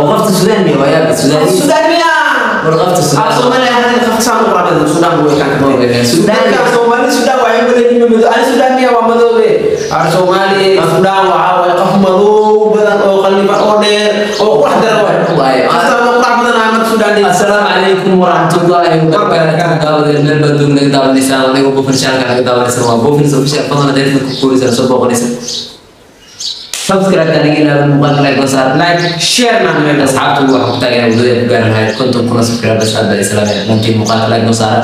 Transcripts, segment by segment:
وقفت السودان يا وياك السودان. السودان miya? Warqabta Suudaan. Soomaaliya hadda qafka saan u qoraaday Suudaan way kan. Suudaan. Soomaali Suudaan waa badan yihiin madow. Ani Suudaan miya waa madoobe. Ar Soomaali Suudaan waxa way qof madow badan oo qallifa oo dheer oo qurux daran waay. Waay. Qofta oo qurux badan ah marka Suudaan dhig. Assalaamu calaykum waraxmatullaahi wabarakaatuh. Daawadeen meel baad duug naga daawanaysaan, anigoo Buufin Shaalka naga daawanaysaan, waa Buufin Official. Fadlan haddii dadka ku guulaysan soo booqanaysa, subscribe aniga ilaa muuqaalka like noo saar, Like, share na meel. Asxaabtu waxaa ku taageera wadada ku gaari lahayd 50,000 subscribers. Aad baa islaamaya dhantii muuqaalka like noo saara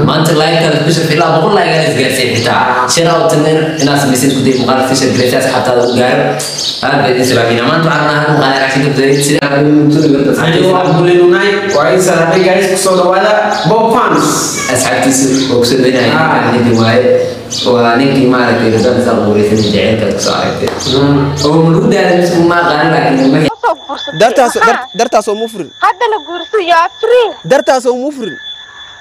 maanta. Like-kaada ku shaf ilaa 100 like aan isgaarsiin, xitaa share out inaad samaysid, isku day muuqaalka si share garaysa asxaabtaada u gaaro. Aad baa idin islaamina. Maanta waxaan rabnaa hal muuqaal reaction ka bixiyo sida Anigu waa Bulinunay, waa in salaamay guys, ku soo dhawaada Bob Fans. Asxaabtiisa oo kusoo dhaweynaya ninkii waaye, waa ninkii maaragtay radaan isaa quuraysan jaceylka kusoo aragtay oo lagu daalay mise ma aqaanin, laakiin ma soo guursatay. Dartaas Maxaa? Dartaas oo mufrin. Haddana guurso, you are free. Dartaas oo mufrin.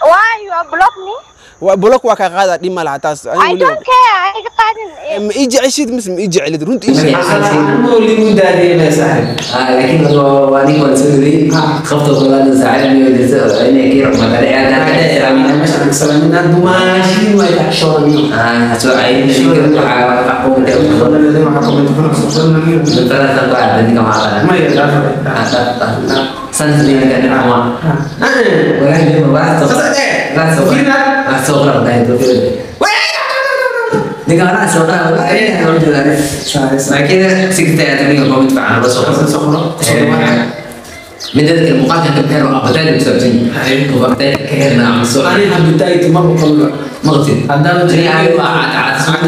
Why you are block me? Waa block, waa ka qaada, dhib ma laha taas. I don't care, iga qaadin. Ma ii jeceshid mise ma ii jecelid? Runta ii sheeg. Anigu ligu daadiyay ma saaxiib. Laakiin waa ninka waan soo dhaweeyey qabta qolaada saaxiib iyo jirta inay kii raxmad ale aad aad islaamina. Meeshaan salaamina dumaashin way taxshoonyo. Soo cayin ninka waxaa comment dadka ku aad ninka ma aqaan. Ma yaqaan. San ninka dhinaca ma walaahi ma wax soo wax soo wax soo qora dahay ninka wax soo qora laakiin si kasta aad ninka comment fiican la soo qoro. Midda kale, muuqaalkan ka bixin oo appetite ku saabsan yahay oo appetite ka xirna ama soo Ani appetite ma qabo. Maqtid. Haddaan Ani waa cad cad.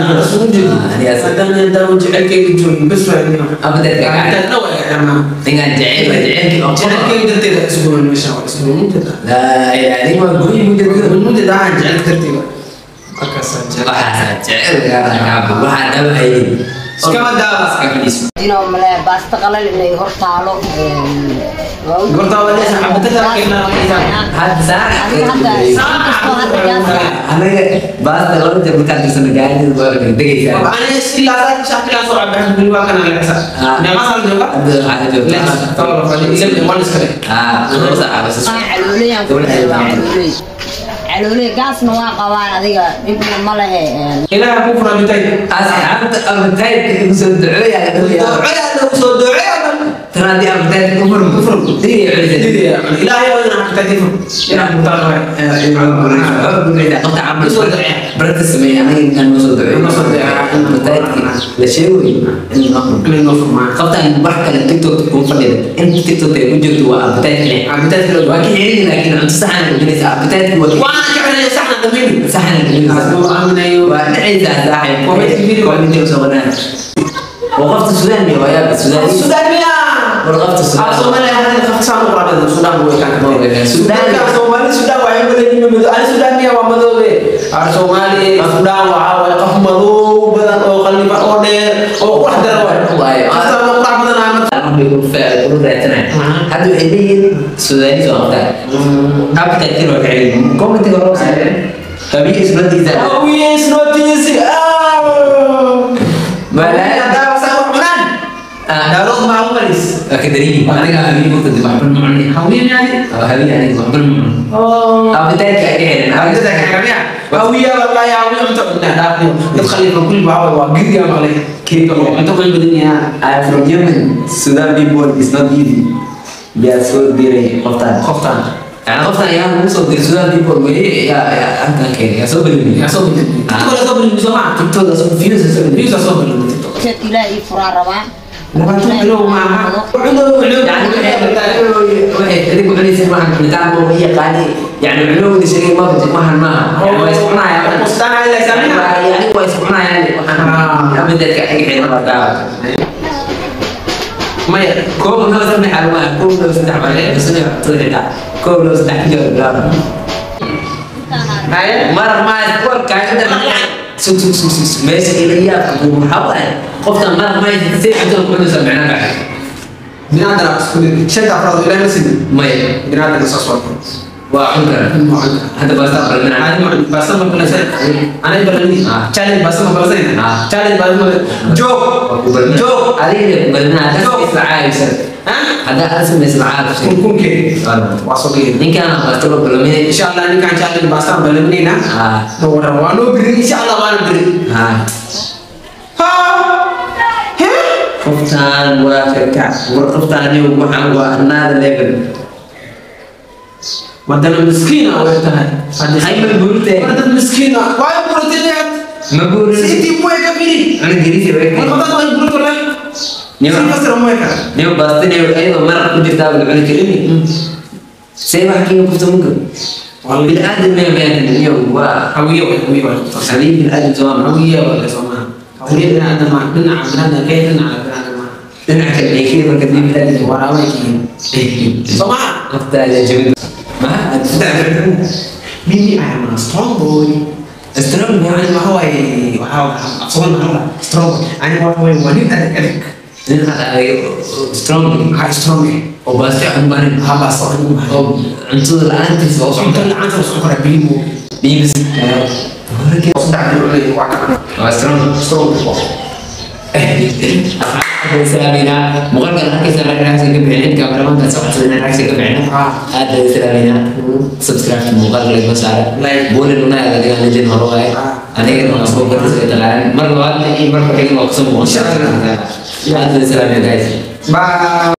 Haddaan jecelkayga joogin bas waa appetite ka Appetite waa ama ninkan jecel waa jecelkii oo jecelkayga darteeda isku meesha waa isku mudada. Laa ilaaha nin waa gooyi mudada. Mudada aan jecelka darteeda markaasaan jecel. Waxaasaa jecel gaara waxaa dhaba haynin. Iskama daawa. Iska fadhiiso. Inuu male baasta qalal inay hor taalo. Goorta waa leeyahay appetite keenaa. Hadda saac Adiga hadda inkastoo hadda gaas anaga baasta laba jeer markaan dirsano gaadida waa degaysaa. Ani ilaa saa shaqo soo cabay wali waa kana leexsa. Meeqa sal jooga? Hadda waxaa joogtaa Lix toban fadhi ilaa one iskale. 7 saac bas. Calooleyaan ku waa calooley, calooley gaasna waa qabaan, adiga dhibna ma lehe. Ilaaha ku fura appetite. Asxaabta appetite igu soo duceeya. Ducada lagu soo duceeyo. Tanaadii appetite ku furmo diya culisay. Ilaahay waa inaan appetite fur. Inaan ku taalo. Qofta camal barata sameeya anaga intaan noo soo duceeyo. Noo soo duceeyo. Appetite la sheegayo in noo furmo. Inay noo furmaan. Qoftaan wax kale TikTok kuma fadhida, inta TikTok ay ku jirto waa appetite. Appetite kale. Waa ka celini, laakiin cunto saxan ay cunaysa appetite waa Waana jeclahay saxna dhameyn. saxan ay cunaysa. Asoo aaminayo. Waa dhacaysaa saaxiib. Comment video. Comment soo qoraan. Waqafta Suudaan iyo waa yaab Suudaan. Suudaan miya? Warqabta Suudaan. Soomaaliya hadda qafka saan u qoraaday Suudaan way kan. Suudaan. Soomaali Suudaan waa badan yihiin madow. Ani Suudaan miya waa madoobe. Ar Soomaali Suudaan waxa way qof madow badan oo qallifa oo dheer oo qurux daran waay. Waay. Qofta oo qurux badan ah marka. Ku raadsanay hadda waxay leeyihiin Suudaaniis waa qabtaan appetite waa ka celin. Commentiga hore saaran habiy isnadiisa. Hawiye is not easy. Malaa Hadda saa wax cunaan. Daarood ma u maris. Waa ka dareemi aniga habiy mugta dib waxba ma cunay. Hawiye miyaadi? Habiy aniga waxba ma cunay. Appetite ka celin. Appetite ka xirmiya. Hawiye wallahi hawiye cunto cunaa dhaafno. Dad khalifa kulli waxa waa gidi ama maqlay. Cunto qiimo badan yahay. I am from Yemen. Sudan people is not easy. Yaa soo diray qoftaan? Qoftaan. Yani qoftaan yaa lagu soo diray Sudan people weye yaa halkan keenay, yaa soo bedelay. Yaa soo bedelay. TikTok la soo bedelay soo ma? TikTok soo views soo bedelay. Views soo bedelay TikTok. Jeedka Ilaah ii furaa rabaa. 20 bilow maaha. Culow culow. Yani waxay idinku cunayseen waxaan cunitaan ma ma yaqaani, yani culowda sheegay ma waxan maaha, yani waa isku cunayaan. Qustaan ay leeyahay. Yani waa isku cunayaan waxaan abadeedka iga xiran markaa. Maya. 1 2 3 xarumaha 1 2 3 baa isna xitaa 1 2 3 ku jawaab bilaab. Haye. Maraq ma war kaaga daran. Sug sug sug sug, meesha ila yaabka buu waxaa waaye qoftan maraq ma say cuntada ku cunaysa macnaa baa. Binaadana isku shanta afraad ilaahay ma sidin. Maya. Binaadana soo soo. Waa cun kara hadda baasta barmina. Caadi ma baasta ma balasay. Anay balani. Challenge baasta ma balasay. Challenge baasta ma joog. Ku barmina. Joog. Adiga ku barmina hadda Joog. isla caaysan. Haddaa aad samaysa maxaa ku sheeg? Kunkunkee waa soo dhigay. Ninkaan baasto loo balaminay. Insha Allah ninkaan challenge baastaan balaminayna. Waran waa noo biri, insha Allah waana biri. Ha he. Qoftaan waa shaka war, qoftaan waxaan waa another level. Wadana miskiina way tahay. Hay ma buurtee? War dad miskiina waa buurtay. Ma buurin. Sidii muweka firi. Cunug yariis way. War qoftaan way buurtay wallahi. Nima- Si fasira muweka. Nima baastin iyadoo maraq ku jirtaa la cuni karin. See wax kiga qofta munka bini'aadam ma yaqaan niyo waa. Hawiye way, hawiye way. Habiib bini'aadam soo ma? Hawiye way Soomaa. Hawiye dhinaca ma dhinaca binaadam kay dhinaca binaadam ma. Dhinaca kale ay kii marka dib bini'aadam. Waraabay kiin. Soomaa. Qofta ayaa jabin maxaa? Mimi, I am a strong boy. Strong boy. Yani waxa waaye waxaa afsoon maxaa la strong boy. Ani waxa waaye waa nin adag adag. Nin strong. Maxaa strong eh? Oo baasti aan barin. Maxaa baasto anigu maxaa? Oo cuntada la'aantiis waa u Cunto socota. la'aanta waa socon karaa biyo. Bibis. Saddex bil cunay waa ka. Waa strong. Strong boy. Islaamina muuqaalkan arkaysa reaction ka bixin, kaameramanka soo codsaday inaan reaction ka bixino. Aad baan islaamina. Subscribe muuqaalka like saara. Like. Boolin una adiga legend hore waaye. Anigana waan soo bartay taqaan mar labaad iyo mar ku xigin waa kusoo muuqan. Insha Allah. Aad baan islaamina guys. Bye.